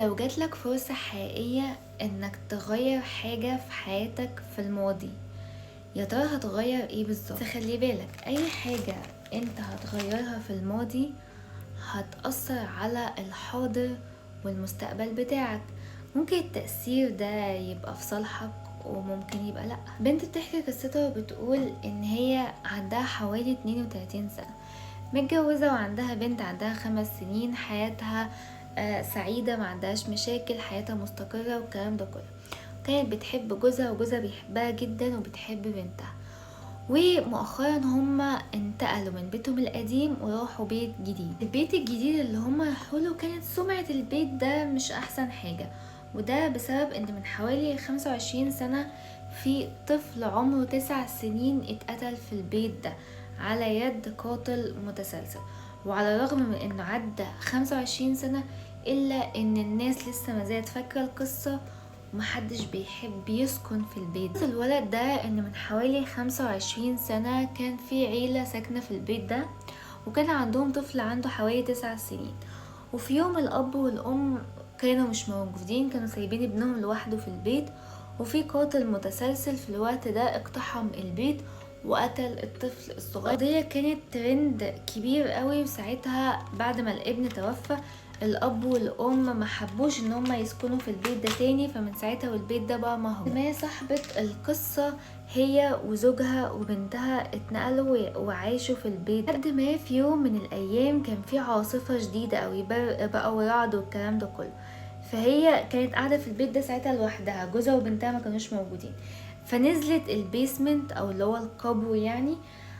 لو جاتلك فرصة حقيقية انك تغير حاجة في حياتك في الماضي، يا ترى هتغير ايه بالظبط؟ بس خلي بالك، اي حاجة انت هتغيرها في الماضي هتأثر على الحاضر والمستقبل بتاعك. ممكن التأثير ده يبقى في صالحك وممكن يبقى لأ. بنت بتحكي قصتها وبتقول ان هي عندها حوالي 32 سنة، متجوزة وعندها بنت عندها 5 سنين، حياتها سعيدة، ما عندهاش مشاكل، حياتها مستقرة والكلام ده كله. كانت بتحب جوزها وجوزها بيحبها جدا وبتحب بنتها. ومؤخرا هما انتقلوا من بيتهم القديم وراحوا بيت جديد. البيت الجديد اللي هما راحوا له كانت سمعة البيت ده مش احسن حاجة، وده بسبب ان من حوالي 25 سنة في طفل عمره 9 سنين اتقتل في البيت ده على يد قاتل متسلسل. وعلى الرغم من انه عدى 25 سنة الا ان الناس لسه ما زالت فاكرة القصة ومحدش بيحب يسكن في البيت. الولد ده ان من حوالي 25 سنة كان في عيلة ساكنة في البيت ده، وكان عندهم طفل عنده حوالي 9 سنين. وفي يوم الاب والام كانوا مش موجودين، كانوا سايبين ابنهم لوحده في البيت، وفي قاتل متسلسل في الوقت ده اقتحم البيت وقتل الطفل الصغير. القضية كانت ترند كبير قوي، وساعتها بعد ما الابن توفى الاب والام ما حبوش ان هم يسكنوا في البيت ده تاني، فمن ساعتها والبيت ده بقى مهجور. ما صاحبة القصة هي وزوجها وبنتها اتنقلوا وعاشوا في البيت، لحد ما في يوم من الايام كان في عاصفة شديدة قوي، برق بقى ورعد والكلام ده كله. فهي كانت قاعدة في البيت ده ساعتها لوحدها، جوزها وبنتها ما كانوش موجودين. فنزلت ال basement او اللي هو القبو يعني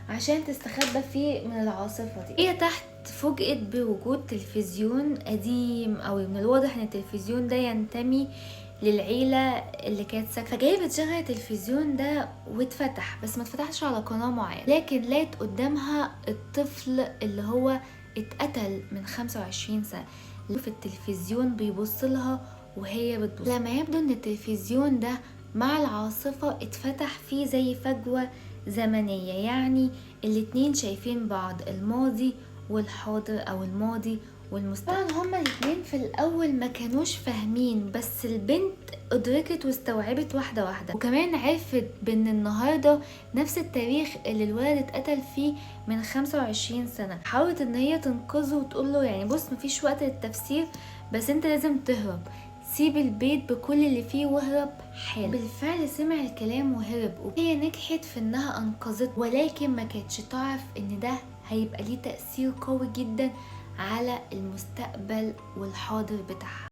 عشان تستخبى فيه من العاصفة دي. هي تحت فوجئت بوجود تلفزيون قديم قوي، من الواضح ان التلفزيون ده ينتمي للعيلة اللي كانت ساكنة. فجاية بتشغل التلفزيون ده واتفتح، بس ما اتفتحش على قناة معينة، لكن لقت قدامها الطفل اللي هو اتقتل من 25 سنة في التلفزيون بيبص لها وهي بتبص. لما يبدو ان التلفزيون ده مع العاصفة اتفتح فيه زي فجوة زمنية، يعني الاتنين شايفين بعض، الماضي والحاضر او الماضي والمستقبل. طبعا هما الاتنين في الاول ما كانوش فاهمين، بس البنت ادركت واستوعبت واحدة واحدة، وكمان عرفت بان النهاردة نفس التاريخ اللي الولد اتقتل فيه من 25 سنة. حاولت ان هي تنقذه وتقول له يعني بص مفيش وقت للتفسير، بس انت لازم تهرب، سيب البيت بكل اللي فيه واهرب حالا. بالفعل سمع الكلام وهرب، وهي نجحت في انها انقذته، ولكن ما كانتش تعرف ان ده هيبقى ليه تأثير قوي جدا على المستقبل والحاضر بتاعها.